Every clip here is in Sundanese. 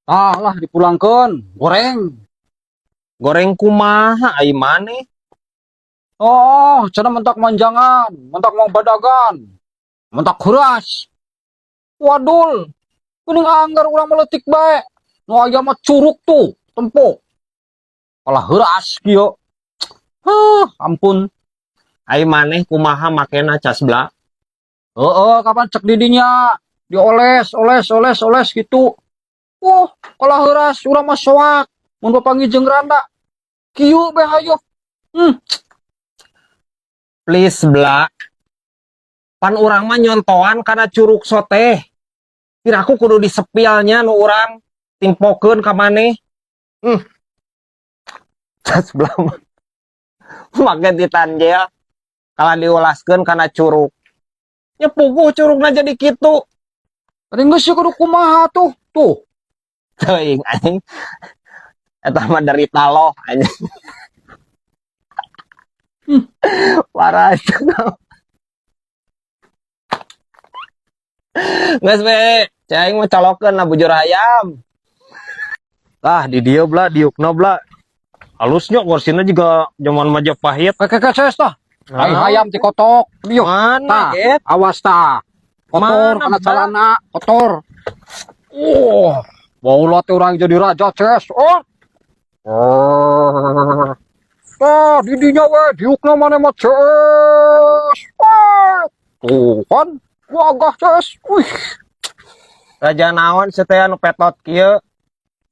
Tah lah dipulangkeun, goreng. Goreng kumaha ai maneh? Oh, cenah mentak manjangan, mentak mau badagan, mentak heuras. Wadul, kuning anggar urang meletik bae. Nu aya mah curug tuh, tempo. Kalah heuras kieu. Huh, ampun. Ai maneh kumaha makena, Casbla? Heeh, kapan cek didinya dioles, oles, oles, oles gitu. Kalah heuras urang mah soak. Mun papanggih jeung randa. Kieu be hayo. Please, Bla. Pan urang mah nyontoan kana curug sote. Piraku kudu disepilnya nu urang timpokeun ka maneh. Casbla mah. Make Titan Gel kalah diulaskeun kana curug. Nya puguh curugna jadi kitu. Tadi geus kudu kumaha tuh? Tuh. Teuing anjing. Eta mah derita loh anjing. Parah itu. Geus we, cai aing mah colokeun lah bujur hayam. Lah di dieu, Bla, diukna, Bla. Halusnya korsina juga zaman Majapahit. Kakek ses tah. Ai hayam ti kotok. Dieu. Mana, Tah, Get? Awas tah. Kotor Mana, kana Bla? Celana, kotor. Oh, bau teh urang jadi raja, Ces. Oh. Oh. Tah, didinya we, diukna maneh mah, Ces. Oh. Tuh kan, gagah, Ces. Wih. Raja naon sia teh anu petot kieu?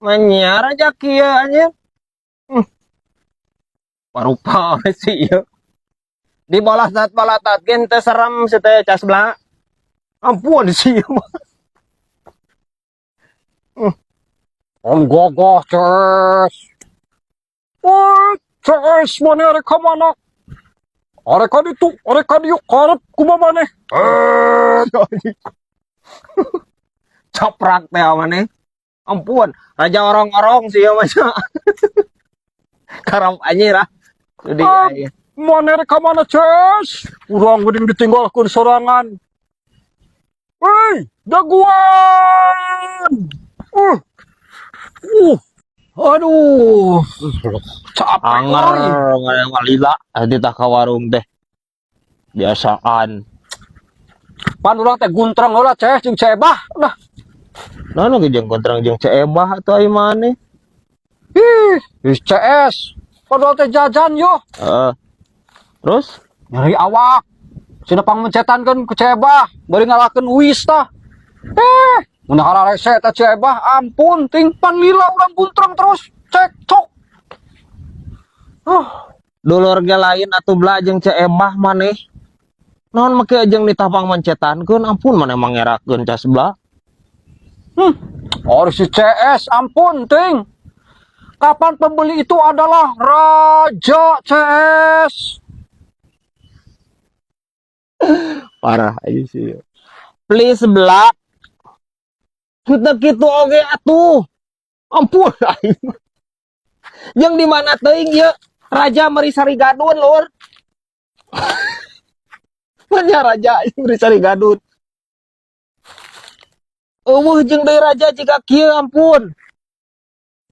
Manya raja kieu anjing. Parupa we sih ieu. Di balatat-balatat gen teu serem sia teh, Casbla. Ampun sih ieu mah. Om gagah, Ces. Woi, Ces, maneh arek ka mana? Arek ka ditu, arek ka dieu, karep kumaha maneh? Eh, Coprak teh maneh. Ampun, raja orong-orong sih ieu mah. Karep anjir ah. Jadi Ah. aing. Maneh rek ka mana, Ces? Urang geuning ditinggalkeun sorangan. Hei, daguan! Aduh, capek Anger euy. Ngalila tah ka warung teh. Biasaan. Pan urang teh guntreng heula, Ces, jeung Cebah. Lah, Nah, nu jeung kontrang jeung Cebah atuh ai maneh. Ih, ih CS. Pan urang teh jajan yo. Heeh. Terus Nyeri awak. Sina pangmencetan kan ku Cebah, bari ngalakeun uis tah. Eh, mun hararese eta Cebah, ampun, ting pan lila urang guntreng terus. Cekcok. Dulur ge lain atuh, Bla, jeung Cebah maneh. Naon make jeung ditapang mencetankeun, ampun maneh mangerakeun, Casbla. Oh, si CS, ampun, ting. Kapan pembeli itu adalah Raja CS. Parah aja sih. Please, Bla. Kita kitu oge atuh. Ampun aing. Yang di mana teuing ieu raja meri sari gadun, lur. Mana raja meri sari gadun. Euweuh jeung deui raja jiga kieu, ampun.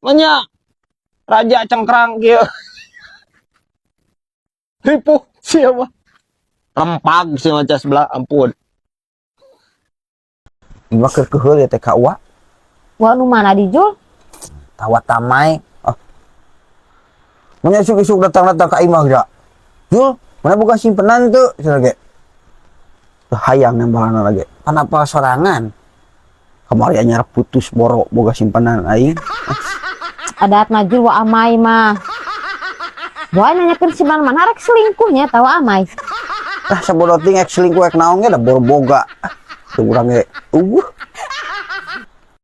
Manya raja cengkrang kieu. Ripuh siapa? Rempag sih maca sebelah, ampun. Ieu mah keur keuheul ya teh ka Uwa. Wah, nu mana di Jul? Tawa tamai. Oh. Mun isuk-isuk datang-datang ka imah geura. Jul, mana boga simpenan tuh cenah ge. Teu hayang nembalan lagi. Pan apa sorangan. Kamari anyar putus boro boga simpenan aing. Adat mah Jul wa amai mah. Wah, nanyakeun si mana mana rek selingkuhnya tahu amai. Ah, sabodo ting ek selingkuh ek naon ge da boro boga. Ah, teu urang ge eueuh.